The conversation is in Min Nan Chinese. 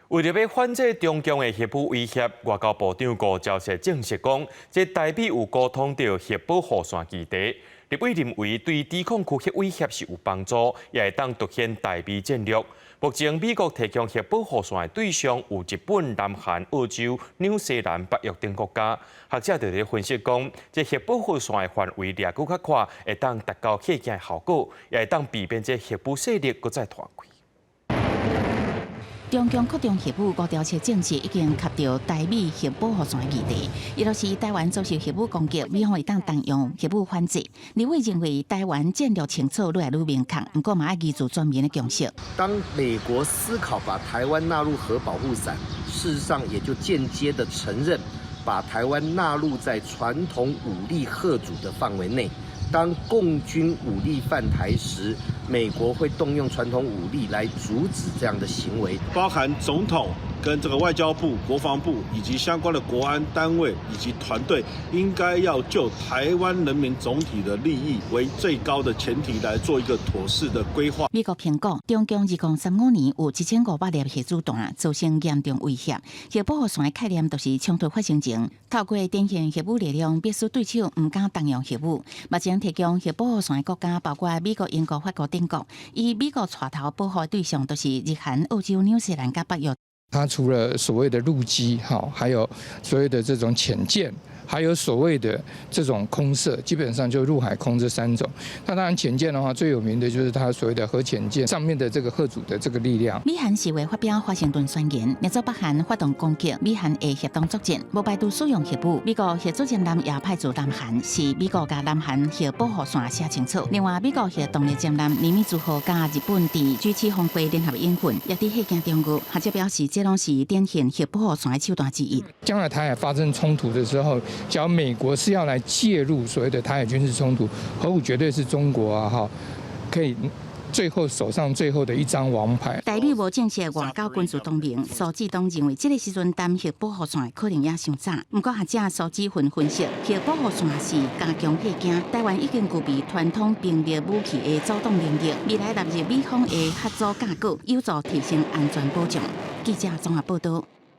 為著欲反制中共的核武威脅，外交部長吳釗燮證實講，這台美有溝通著核保護傘議題。立委認為對低控區核威脅是有幫助，也會當凸顯台美戰略。目前美國提供核保護傘的對象有日本、南韓、澳洲、紐西蘭、北約等國家。學者就佇分析講，這核保護傘的範圍掠閣較闊，會當達到嚇驚的效果，也會當避免這核武勢力閣再拖開。中共擴張核武，吳釗燮證實已經及著台美核保護傘議題。伊若是台灣遭受核武攻擊，美方會當動用核武反制。立委認為台灣戰略清楚愈來愈明確，毋過嘛愛凝聚全民的共識。當美國思考把台灣納入核保護傘，事實上也就間接的承認把台灣納入在傳統武力嚇阻的範圍內。當共軍武力犯台時，美國會動用傳統武力來阻止這樣的行為。包含總統跟這個外交部、國防部以及相關的國安單位以及團隊，應該要就台灣人民總體的利益為最高的前提來做一個妥適的規劃。美國評估，中共2035年有1500粒核子彈，造成嚴重威脅。核保護傘的概念就是衝突發生前，透過展現核武力量，迫使對手毋敢動用核武。目前提供核保護傘的國家包括美國、英國、法國等國。以美國帶頭保護的對象，就是日韓、澳洲、紐西蘭佮北約。它除了所謂的陸基，哈，還有所謂的這種潛艦，還有所謂的這種空射，基本上就陸海空這三種。那當然潛艦的話，最有名的就是它所謂的核潛艦上面的這個嚇阻的這個力量。美韓四月發表華盛頓宣言，若做北韓發動攻擊，美韓會協同作戰，無排除使用核武。美國核子潛艦也派駐南韓，是美國佮南韓核保護傘寫清楚。另外，美國核動力潛艦尼米茲號佮日本佇 G7 峰會聯合演訓，也佇嚇驚中國。學者表示，這攏是展現核保護傘的手段之一。將來台海發生衝突的時候，假如美國是要來介入所謂的台海軍事衝突，核武絕對是中國啊！哈，可以最後手上最後的一張王牌。台美無正式外交軍事同盟，蘇志東認為這個時陣談核保護傘可能也傷早。毋過學者蘇志雲分析，核保護傘是加強嚇驚，台灣已經具備傳統兵力武器的阻擋能力，未來納入美方的嚇阻架構，有助提升安全保障。記者綜合報道。